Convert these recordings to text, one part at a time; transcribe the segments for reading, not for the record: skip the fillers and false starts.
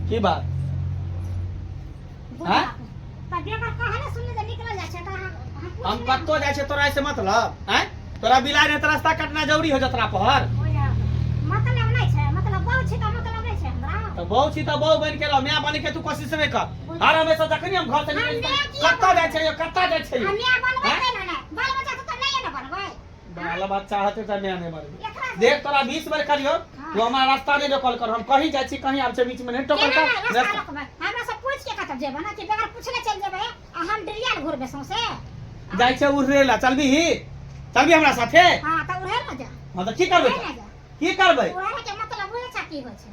की बात बुझा तऽ बेगर कहले सुनले जे निकलल जाइ छै तऽ अहाँ हम पूछ हम लेब। कतौ जाइ छै तोरा से मतलब आँय तोरा बिलाइ नहि तऽ रास्ता कटना जरूरी हो जतरा पर बुझा मतलब नहि छै मतलब बहु छै तऽ मतलब नहि छै हमरा तऽ बहु छी तऽ बहु बनि के रह माय बनि के तू कोशिश नहि कर हर हमेशा जखनी हम घर से निकलै छी, कतऽ जाइ छै यौ कतऽ जाइ छै आ यौ माय बनबै आँय? केना नहि बाल बच्चा तऽ नहि ने बनबै बाल बच्चा होतै तऽ माय नहि बनबै एकरा देख तोरा 20 बेर करियो तू हमरा रास्ता नहि रोकल कर हम कहीं जाइ छी कहीं आब छै बीच में नहि टोकल केना कर नहि रास्ता रोकबै हमरा से पूछ के कतऽ जेबै ना कि बगैर पूछले चलि जेबै आ हम डरियाल घुरबै सौंसे जाइ छै उड़े ला चलबी चलबी हमरा साथे हां तऽ उड़े ने जा हां तऽ की करबै उड़े ने जा की करबै उड़े के मतलब बुझै छा की होइ छै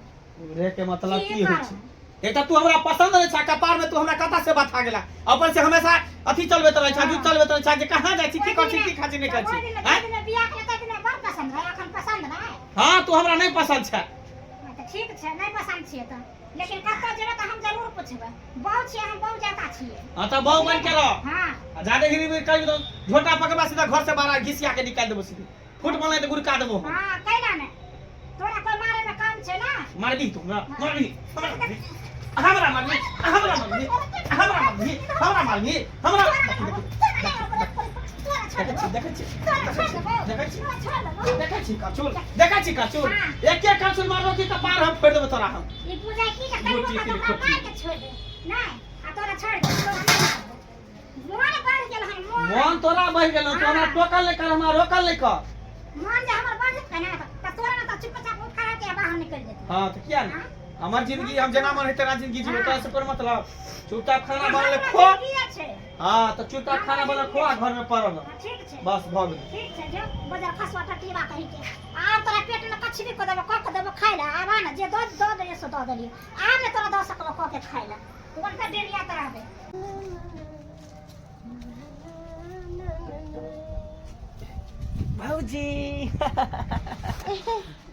उड़े के मतलब की की होइ करबै? छै एक तऽ तू हमरा पसंद नहि छा कपार में तू हमरा कता से बथा गेला अपन से हमेशा अथी चलबैत रहै छा जुत चलबैत रहै छा जे कहाँ जाइ छी की करै छी की खाइ छी नहि खाइ छी आँय? बियाह के तक ने बड़ पसंद रहे अखन पसंद नहीं हाँ तू हमरा नहि पसंद छा हाँ, तऽ ठीक छै नहि पसंद छियै तऽ लेकिन कतऽ जेबै तऽ हम जरूर पुछबै बहु छियै हम बहु जाता छियै हाँ तऽ बहु बन के रह हाँ आ जादे हिरी मिरी करी तो झोटा पकड़बा सीधा घर से बाहर घिसिया के निकाल देबो सीधे फुट बनलै तऽ गुड़का देबो हम हाँ कैला ने तोरा कोई मारे में काम छै ना मारबी तू हमरा मारबी हमरा मारबी हमरा मारबी हमरा मारबी हमरा मारबी हमरा मारबी हमरा देखै छी देखै छी देखै छी देखै छी करछुल देखै छी करछुल एक एक करछुल मारबो की कपार हम फोड़ि देबो तोरा हम ई पूजा की जे कहियो गोटी कतौ के हमरा मार के छोड़ दे नहीं आ तोरा छोड़ दे तोरा नहीं मारबो मोन बढ़ गेल हन मोन मोन तोरा बहि गेलो तू हमरा टोकल नहि कर हमरा रोकल नहि कर मोन जे हमर बढ़ जेतै ने तऽ तोरा ने तऽ चुपचाप उठ खड़ा के बाहर निकलि जेतै हाँ तऽ किया नहि हमर जिंदगी हम जेना मन है तेना जिंदगी जीबै तोरा से कोन मतलब चुपचाप खाना बना ले खो छै हाँ तऽ चुपचाप खाना बना खो आ घर में पड़ल रह। हाँ, ठीक छै बस भऽ गेलै ठीक छै जो बजार खसवा टटीबा कहीं के आब तोरा पेट में कछबी कऽ देबो कऽ के देबो खाइ लए आब आ ने जे दऽ दऽ देलियै से दऽ देलियै आब ने तोरा दऽ सकबो कऽ के खाइ लए तू ओनकर डेरिया तऽ रहबे भौजी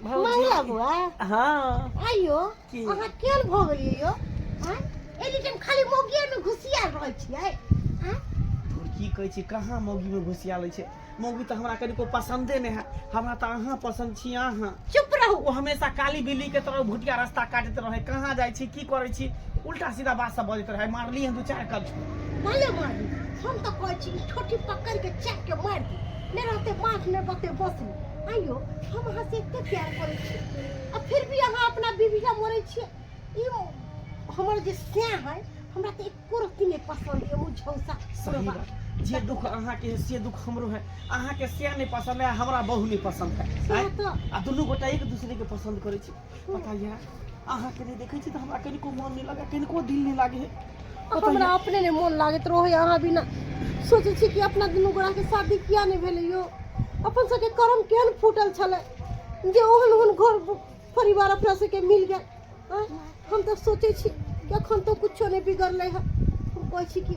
मंगला बुआ हाँ आइयो की? अहाँ केहन भऽ गेलियै यौ आँय एनी टाइम खाली मौगिए मे घुसियाल रहै छियै आँय धुर की कहै छी कहाँ मौगीमे घुसिया लै छै मौगी तऽ हमरा कनिको पसन्दे नहि है हमरा तऽ अहाँ पसन्द छी अहाँ चुप रहू ओ हमेशा काली बिल्ली के तरह भुटिया रास्ता काटैत रहै कहाँ जाइ छी की करै छी उल्टा सीधा बात सब बजैत रहै मारली हन दू चारि कल भले मारी हम तऽ कहै छी ई ठोठी पकड़ के चाट के मारि दी नहि रहते बाँस नहि रहते बसली आइयो हम अहाँ से एते प्यार करै छी आ फिर भी अहाँ अपना बीबी ला मरै छियै ई हमर जे सैं है हमरा तऽ एको रत्ती नहि पसन्द यऽ मुँह झौसा सही बात जे दुख अहाँके है से दुख हमरो है अहाँके से नहि पसन्द है हमरा बहु नहि पसन्द है सएह तऽ आ दुनू गोटा एक दूसरे के पसन्द करै छी पता यऽ अहाँके नहि देखै छी तऽ हमरा कनिको मन नहि लगे कनिको दिल नहि लागे है पता हमरा यऽ अपने नहि मोन लागैत रहै अहाँ बिना सोचै छी कि अपना दुनू गोड़ाके शादी किया नहि भेलै यौ अपन सबके कर्म केहन फूटल छलै जे ओहन ओहन घर परिवार अपना सबके मिल गेल आँय हम तऽ सोचै छी कि एखन तऽ कुछो नहि बिगड़लै हँ हम कहै छी कि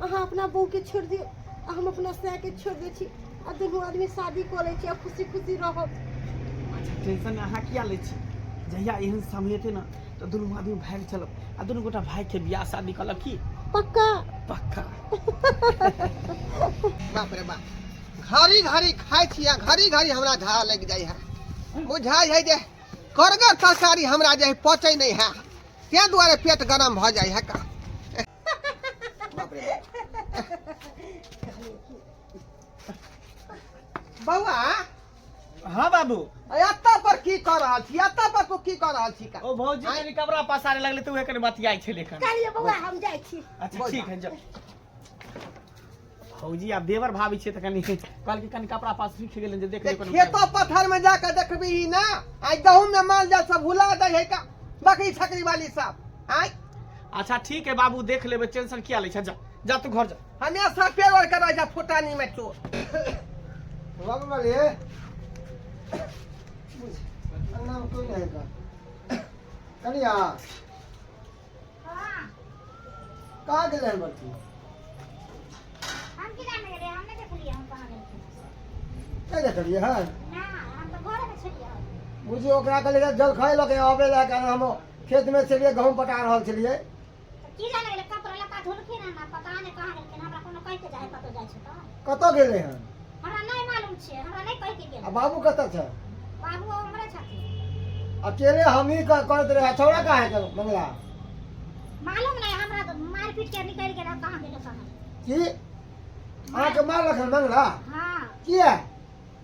अहाँ अपना बहूके छोड़ि दियौ आ हम अपना सएहके छोड़ि दै छी आ दुनू आदमी शादी कऽ लै छी आ खुशी खुशी रहब अच्छा टेंशन अहाँ किया लै छी जहिया एहन समय एतै ने तऽ दुनू आदमी भागि चलब आ दुनू गोटा भागिके बियाह शादी कऽ लब की पक्का पक्का बाप रे बाप घड़ी घड़ी खाइ छी आ घड़ी घड़ी हमरा झाड़ा लागि जाइ है बुझाइ है जे करगर तरकारी हमरा जे है पचै नहि है ताहि दुआरे पेट गरम भऽ जाइ है का बाप रे बाप। बौआ हाँ बाबू एतऽ पर की कऽ रहल छी एतऽ पर तू की कऽ रहल छी का ओ भौजी कनि कपड़ा पसारे लगले तऽ उहे कनि बतियाइ छलै कनि कहलियै बौआ हम जाइ छी अच्छा ठीक है जाओ भौजी आब देवर भाभी छै तऽ कनि कहलकै कनि कपड़ा पास सुखि गेलै जे देख जे लियौ कनि खेतो पथार में जाके देखबी ना आइ गहूम में माल जाल सब भुला दै है का बकरी छकरी वाली सब आइ अच्छा ठीक है बाबू देख लेबै टेंशन किया लै छै जा जा तू घर जा हमेशा पेड़ ओढ़ के रह जा फुटानी में चोर बाबू वाले नाम कोई नहीं का कनिया हाँ कहाँ गेलै हन बड़की हम की जाने गेलियै हम नहि देखलियै हम कहाँ गेलखिन नहि देखलियै हन ना हम तऽ घरेमे छलियै बुझियौ ओकरा कहलियै जल खाइ लऽ के आबै लए कारण हम खेतमे छलियै गहूँम पटा रहल छलियै तऽ की जाने गेलै कपड़ा लत्ता धोलखिन हन आ पता नहि कहाँ गेलखिन हमरा कोनो कहि के जाइ कतौ जाइ छै तऽ कतऽ गेलै हन हमरा नहि मालूम छै हमरा नहि कहि के आ गेल बाबू कतऽ छै बाबू हमरे छथिन अकेले हमही करैत रहै छौड़ा कहाँ है मंगला मालूम नहीं हमरा तो मार पीट के निकल गेल कहाँ गेल कहाँ की अहाँके मारलक हन मंगला हाँ किया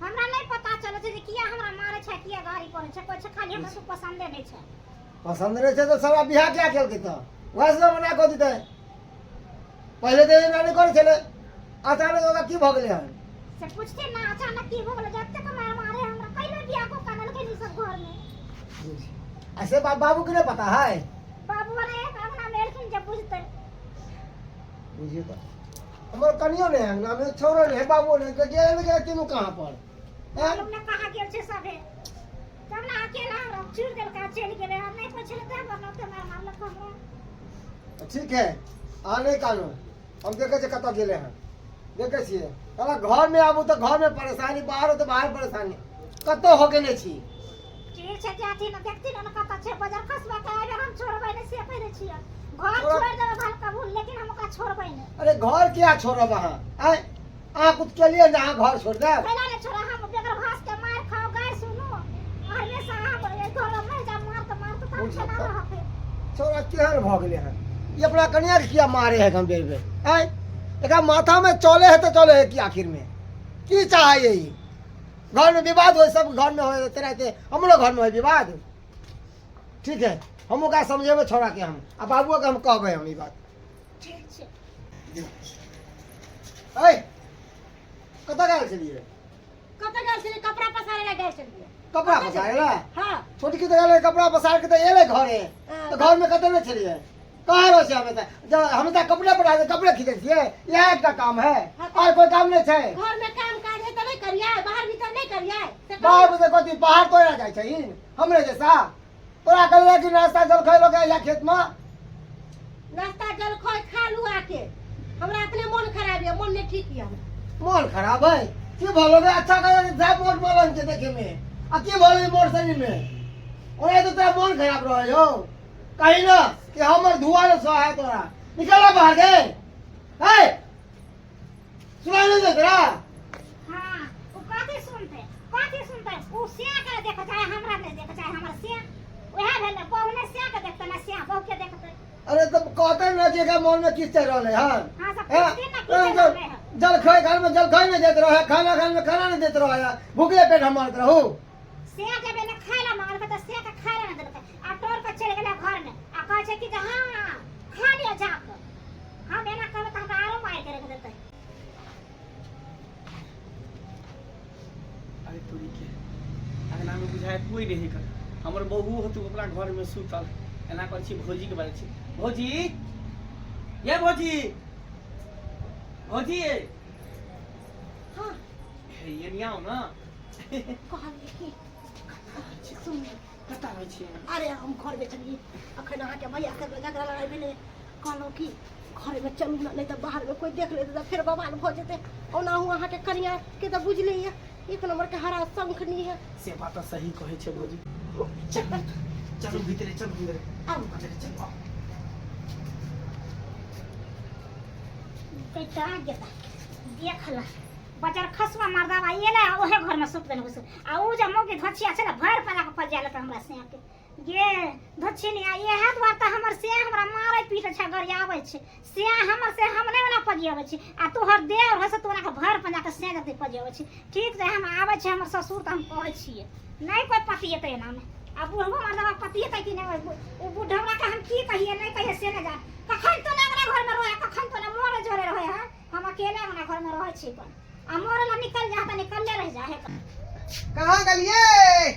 हमरा नहीं पता चलै छै जे किया हमरा मारै छै किया गाड़ी करै छै कोइ छै खाली हमरा सब पसंदे नहीं छै पसंद नहि छै तऽ सब बियाह किया केलकै तऽ वएह सब मना कऽ देतै पहिले तऽ एना नहि करै छलै अचानक ओकरा की भऽ गेलै हन से पूछते ना अचानक की हो गेलै जतेक मार मारे हमरा कैले बियाह को कानल के सब घर में आ से बाबू के नहि पता है बाबू अरे एक अंगना में एलखिन जब बुझते बुझियौ तऽ हमर कनियो नहि अंगना में छौड़ो नहि बाबू नहि तऽ गेल नहि गेल तीनू कहाँ पर हैं? मालूम ना कहाँ गेल छै सबे तब ना अकेला हमरा छोड़ देलका चलि गेलै हम नहि पुछले तऽ हमर नौते मार मारलक हमरा ठीक है अहाँ नहि कानू हम देखै छियै कतऽ गेलै हन देखै छियै साला घरमे आबू तऽ घरमे परेशानी बाहर हो तऽ बाहर परेशानी कतऽ होके नहि छी ठीक छै जाथिन ने देखथिन ने कतऽ छै बजार खसबा के आबे हम छोड़बै नहि से कहि दै छियै घर छोड़ि देबै भल कबूल लेकिन हम ओकरा छोड़बै नहि अरे घर किया छोड़ब अहाँ आँय अहाँ कुछ केलियै जे अहाँ घर छोड़ि देब कैला नहि छोड़ा हम बेगर भास के मार खाओ गारि सुनू हमेशा हम एहि घर में मरि जाब मार तऽ मार तऽ हम केना रहब फेर छौड़ा केहन भऽ गेलै हन ई अपना कनिया के किया मारे है हम बेर बेर आँय एकरा माथा में चले है तऽ चले है की आखिर में की चाहे ई घर में विवाद हो सब घर में हो तेनाहिते हमरो घर में हो विवाद ठीक है हम ओकरा समझेबै छौड़ा के हम आ बाबुओ के हम कहबै हम ई बात ठीक छै ऐ कतऽ गेल छलियै कतऽ गेल छलियै कपड़ा पसारे लए गेल छलियै कपड़ा पसारे ला हँ छोटकी तऽ गेलै कपड़ा पसार के तऽ एलै घरे तऽ घरमे कतऽ नहि छलियै कहाँ रहै छै हमेशा जब हमेशा कपड़े पड़ा कपड़े खींचै छियै इएह एकटा काम है और कोई काम नहि छै घर में काम काज है तऽ नहि करियै बाहर भीतर नहि करियै से कहू। बाहर बुझे कथी बाहर तोरा जाइ छै हमरे जैसा तोरा कहलियै कि नाश्ता जलखै लऽ के या खेतमे नाश्ता जलखै खा लू आके हमरा अपने मोन खराब यऽ मोन नहि ठीक यऽ हमरा मोन खराब है की भलो गे अच्छा कर जाय मोट बोलन छै देखे में आ की भलो मोट शरीर में ओना तो तोरा मोन खराब रहे हो कही ना कि हमर धुआ ने सह है तोरा निकल बाहर गे है सुनाई नहीं दे तोरा हाँ ओ कथी सुनते कथी सुनते ओ सिया के देख चाहे हमरा नहीं देख चाहे हमर सिया वएह भेलै बहु ने सिया के देखते ना सिया बहु के देखते अरे तब कहते ना कि एकरा मन में किस चल रहले हन हाँ सब हैं? पूछते ना की चल रहले हन जलखै घर में जलखै नहीं देत रहे खाना घर में खाना नहीं देत रहे भूखले पेट हम मरत रहू सिया जब एने खाय ला मांगलकै तऽ सिया के खाय ला नहि देलकै आ टोर के चलि गेलै घर में आ कहै छै कि जे हाँ खा लिअ जाके हम एना करबै तऽ हमरा आरो मारि के रखि देतै अरे तोरी के अंगना में बुझाय कोई नहीं कर हमर बहू होतु अपना घर में सुतल एना करै छी भौजी के बारे छी भौजी ये भौजी भौजी ये हाँ हे ये नहीं आओ ना कहलियै की सुन कतऽ रहै छियै अरे हम घरमे छलियै अखन अहाँके भैया से झगड़ा लड़ाइ भेलै कहलहुँ कि घरमे चलू ने नहि तऽ बाहरमे कोइ देख लेतै तऽ फेर बवाल भऽ जेतै ओनाहु अहाँके कनिआँके तऽ बुझले यऽ एक नम्बरके हरा शंखनी है से बात तऽ सही कहै छै भौजी चल चलू भीतरे चलू भीतरे आउ भीतरे चलू आउ। बेटा गेता देख ल बजार खसुआ मर्दावा एलै आ ओहे घरमे सुत गेल घुस आ उ जे मौगी धोछिया छै ने भरि पाला के फजिया लेतै हमरा सिया के गे धोछिनिया इएह दुआरे तऽ हमर सिया हमरा मारै पीटै छै गरियाबै छै सिया हमर से हम नहि ओना पजियाबै छी आ तोहर देह रहै से तोरा के भरि पंजा के सिया जते पजियाबै छी ठीक छै हम आबै छै हमर ससुर तऽ हम कहै छियै नहि कोइ पतिएतै एनामे आ बुढ़बो मर्दवा पतिएतै कि नहि ओ बुढ़ौरा के हम की कहिए नहि कहिए से नहि जान कखन तो ने अंगना घरमे रहै कखन तो ने मोरे जोरे रहै है हम अकेले अंगना घरमे रहै छी अपन आ मोरे ला निकल जा तऽ निकलले रहि जा है कहाँ गेलियै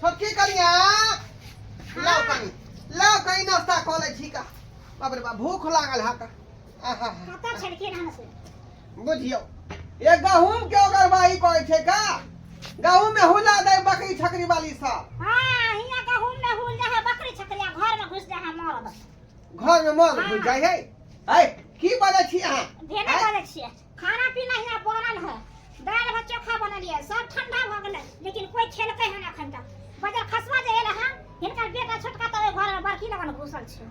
छोटकी कनिया लाउ कनी लाउ कनी नाश्ता कऽ लै छी का बाप रे बाप भूख लागल है का आहा कतऽ छलखिन हन से बुझियौ ये गहूम के ओगरबाही करै छै का गहूम में हुला दे बकरी छकरी वाली सब हाँ हियाँ गहूम में हुल जा है बकरी छकरिया घर में घुस जा है मरद घर में मर हाँ। घुस जाइ है ऐ की बजै छी अहाँ भेने आँय? बोलै छियै खाना पीना हियाँ बनल है दालि भात चोखा बनलियै सब ठंडा भऽ गेलै लेकिन कोई खेलकै हन एखन तक बजर खसुआ जे एलै हन हिनकर बेटा छोटका तऽ ओहि घर में बड़की लगन घुसल छै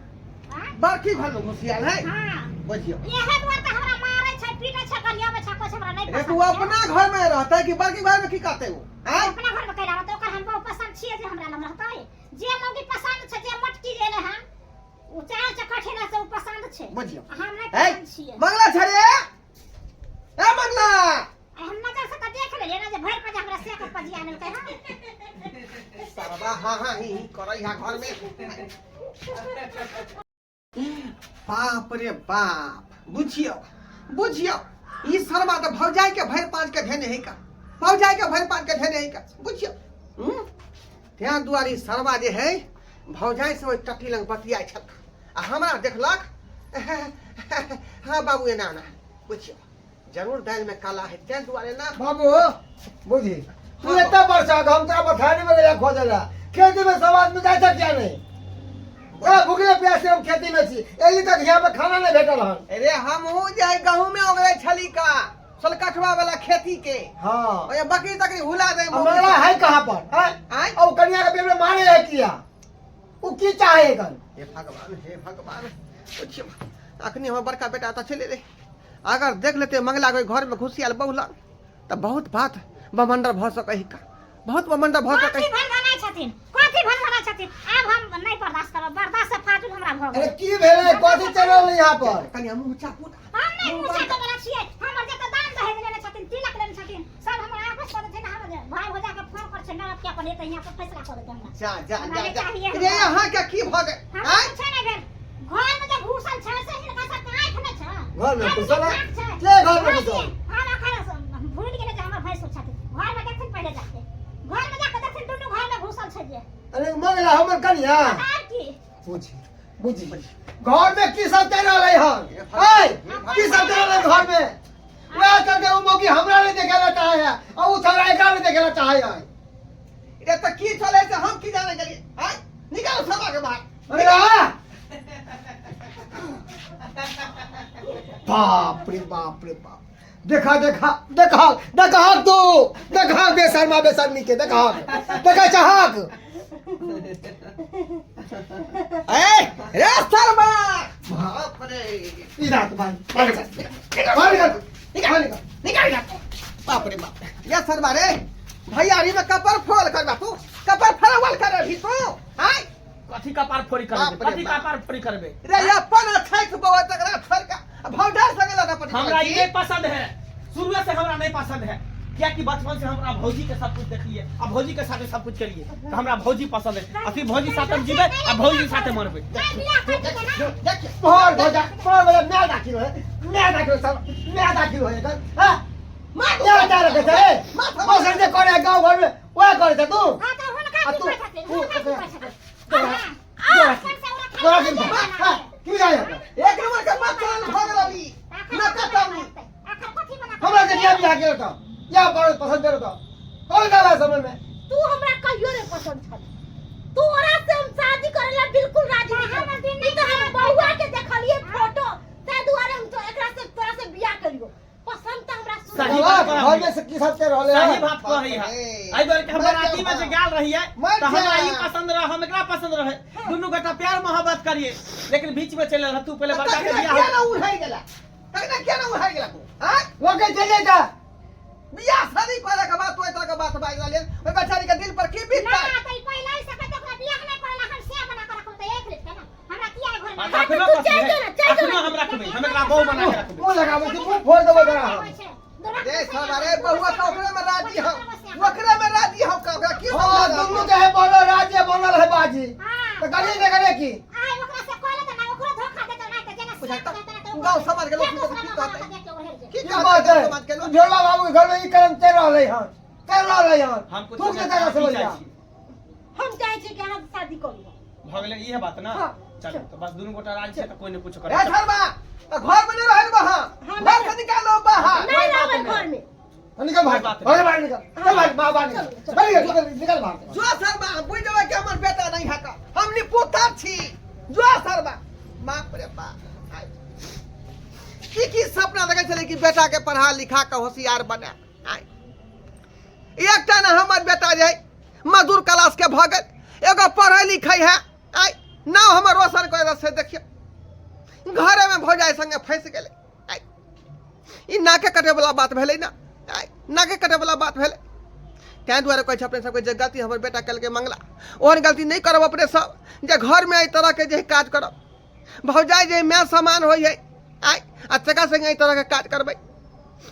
आँय? बड़की घर में घुसियाल है हाँ बुझियौ इएह दुआरे तऽ हमरा मारै छै पीटै छै गरियाबै छै कोइ हमरा नहि रे पसंद तू छै। अपना घर में रहतै कि बड़की घर में की करतै ओ आँय? अपना घर में कैला रहतै ओकर हम बहुत पसंद छियै जे हमरा लग रहतै जे मौगी पसंद छै जे मोटकी जे एलै हन ओ चार चक्का ठेला से ओ पसंद छै। बुझियौ। हम नहि है पसंद छियै। मंगला छै रे, ए मंगला। आ हम नजर से तऽ देख लेलियै ने जे भरि पजा हमरा से के पजिया लेलकै हन। सरबा हाँ हाँ ही ही करै है घर में। बाप रे बाप, बुझियौ बुझियौ, ई शर्मा तऽ भौजाई के भरि पाँच के धेने है का, भौजाई के भरि पाँच के धेने है का, बुझियौ। तें दुआरे ई शर्मा जे है भौजाई से ओहि टट्टी लग बतियाइ छल आ हमरा देखलक, हाँ बाबू एना एना, बुझियौ जरूर दालि में काला है, तें दुआरे ना। बाबू बुझी तू एतना बरसा हम तोरा बथानी में गया खोजे ला, खेती में सब आदमी जाइ छै किया नहीं? ओकरा भुखले प्यासे हम खेती में छी, एली तक यहाँ पे खाना नहीं भेटल हन। अरे हमहूँ जे गहूँ में उगले छली का सोलकठवा वाला खेती के। हाँ। ओए बकरी तकरी हुला दे। अब मंगला है कहाँ पर? हैं? आँय? और कन्या के बेबे मारे है किया? उ की चाहे कन? हे भगवान, हे भगवान, पूछियो अखनी हमर बड़का बेटा तऽ चले रे, अगर देख लेते मंगला के घर में घुसी आयल बहुला तऽ बहुत बात बमंडर भऽ सकै है का, बहुत बमंडर भऽ सकै। कथी भनभनाइ छथिन, कथी भनभनाइ छथिन? आब हम नहि बर्दाश्त करब, बर्दाश्त से फाजुल हमरा भऽ अरे गेल। की भेलै, कथी चलल यहाँ पर? कनि हम मुँह चापू ना। हम नहि मुँह चापै वला छियै। हमर जते दान दहेज लेने छथिन, तिलक लेने छथिन, सब हमरा आपस कऽ देथिन। हमर जे भाय भौजा के फोन कर छै ननद के, अपन एतै यहाँ पर फैसला कऽ देतै हमरा। जा जा। हमरा जा नहि जा। चाहिए। रे अहाँ के की भऽ गेल? हमरा आँय? कुछो नहि भेल। घर में जे घुसल छै से हिनका सबके आँखि नहि छै? घर में आँखि घुसल है? आँखि छै। के घर में घुसल? हम एखन भूलि गेलियै जे हमर भैंसुर छथिन। घर में देखथिन पहिले जाके, घर में जाके देखथिन, दुनू घर में घुसल छै जे। अरे मंगला हमर कन्या। आर की? बुझी बुझी घर में की सब चल रहलै हन? ऐ की सब चल रहलै घर में? वएह चलते उ मौगी हमरा नहीं देखे ला चाहे है और उ छौड़ा एकरा नहीं देखे ला चाहे है। रे तऽ की चलै से हम की जाने गेलियै? आँय, निकालो सभा के बाहर। अरे वाह! बाप रे बाप रे बाप, देखा देखा देखा देखा तू देखा बेशर्मा बेशर्मी के देखा देखा चाहक। ए रे शर्मा, बाप रे, इधर तो बाहर बाहर निकल, बाहर निकल, निकल बाहर निकल। निकल निकल। बाप रे बाप, ये शर्मा रे भैया में कपर फोल कर बापू, कपर फरवल कर अभी तू। आय कथी कपार फोड़ी करबे? बाप रे कथी बाप। कपार फोड़ी करबे? रे अपन अछैत बौआ तकरा छोड़ के भौजा संगे लगा पड़ी। हमरा ई नहीं पसंद है, शुरुए से हमरा नहीं पसंद है, कियाकि बचपन से हमरा भौजी के सब कुछ देखलिए आ भौजी के साथे सब कुछ करिए, तो हमरा भौजी पसंद है। आ फिर भौजी साथे हम जीबै आ भौजी साथे मरबै। नहि बियाह कर दियै ना। देखिए बहुत भौजा बहुत भौजा मैं दाखिल होए, मैं दाखिल होए, सब मैं दाखिल होए एकर, हाँ? क्या जा रखे छै? बस जे करे गाँव घर में वएह करे छै तू। हाँ तऽ हुनका आ की तू- कहै छथिन? तू- हुनका की कहै छथिन? तोरा- हाँ, तोरा- अपन से ओकरा खाली तोरा की बना हाँ, के। की जाए एकर? एक नंबर के मत चल भऽ गेल अभी अखन न कथी कतौ बना के? अखन कथी बना के? हमरा से किया बियाह केलक तऽ? या बड़ पसंद केलक तऽ? कौन गला समझ में? तू हमरा कहियो नहीं पसंद छल, तोरा से हम शादी करे ला बिल्कुल राजी नहीं हमर दिन छल। ई तो हम बउआ के देखलिए फोटो, ताहि दुआरे हम तो एकरा से तोरा से बियाह करियो। पसंद तो हमरा शुरू सही बाबा, बात घर में से की सब के रहले सही हन? बात कहै है। बाप रे। एहि दुआरे कि हम मर जा राति में जे बाप। गाल रहिए मर तऽ हमरा जा। ई पसंद रहे, हम एकरा पसंद रहे, दुनू गोटा प्यार मोहब्बत करिए, लेकिन बीच में चलि रहल तू पहिले बड़का के तखने बियाह किया ना उड़ाइ गेला? तखने किया ना उड़ाइ गेला तू? आँय? लोके चलि जा। बियाह शादी करे के बाद तू एहि तरह के बात बाजि रहलियै, ओहि बेचारी के दिल पर की ना बीततै? तऽ ई पहिले ही से कहतै ओकरा बियाह नहि करैला, हम से बना के रखब तऽ एक लेतै ना। हमरा किया घर में? हाँ, तऽ अखनो तू पसंद चलि है। जो ना, चलि जो अखनो ना। हम रखबै, हम एकरा बहु बना के रखबै। मुँह लगाबै छी, मुँह फोड़ देबो तोरा हम। रे सब, अरे बहुआ तऽ ओकरे में राजी हौ, ओकरे में राजी हौ का, ओकरा की हाँ, समझा रहल दुनू के है बनल राज्य बनल है बाजी। हाँ। तऽ करी ने करे की? आइ ओकरा से कहले तऽ ना ओकरो धोखा देतौ, नहि तऽ जेना बुझाइ से तऽ देतौ ना तऽ गाँव समाज के लोक फेर की दोसरा कहतै? बना के देख के ओढ़ेल जेतै। की की कहतै बात गाँव है? समाज के लोक? झोला बाबू के घर में ई करम चलि रहलै हन, चलि रहलै हन। हम कुछ तू नहि के तरह चाहै समझ जा। छी। हम चाहे छी कि अहाँ से शादी करू। भऽ गेलै इहे बात ना? हाँ। चलू तऽ बस दुनू गोटा राजी छै तऽ कोइ नहि कुछ रे करत। शर्मा, तऽ घर में नहि रहल बाहर, हाँ, घर से निकालो बाहर। नहीं रहबै घर में। निकल बाहर, कोई बात बाहर बाहर निकल, चल बाहर, बाहर बाहर निकल, चल निकल, निकल बाहर। जो शर्मा, हम बुझि जेबै कि हमर बेटा नहीं है का, हम निपुतर छी। जो शर्मा, बाप रे बाप, आइ। की की सपना देखै छलै कि बेटा के पढ़ा लिखा के होशियार बनाए। आइ एकटा ने हमर बेटा जे है मजदूर क्लास के भऽ गेल, एगो पढ़ै लिखै है, आइ नाम हमर रोशन करे से देखियौ घरे में भौजाई संगे फंसि गेलै। आइ ई नाके कटे वाला बात भेलै ना, आइ नाके कटे वाला बात भेलै। ताहि दुआरे कहै छै अपने सबके जे गलती हमर बेटा केलकै मंगला, ओहन गलती नहि करब अपने सब, जे घरमे एहि तरहके जे काज करब। भौजाइ जे माय समान होइ है आय आ तकरा संगे एहि तरहके काज करबै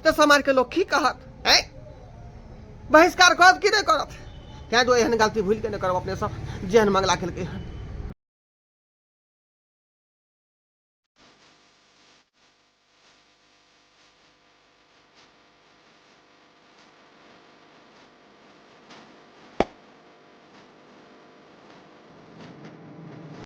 तऽ समाजके लोक की कहत आँय बहिष्कार करत कि नहि करत तैँ दुआरे एहन गलती भूलि कऽ नहि करब अपने सब जेहन मंगला केलकै हन।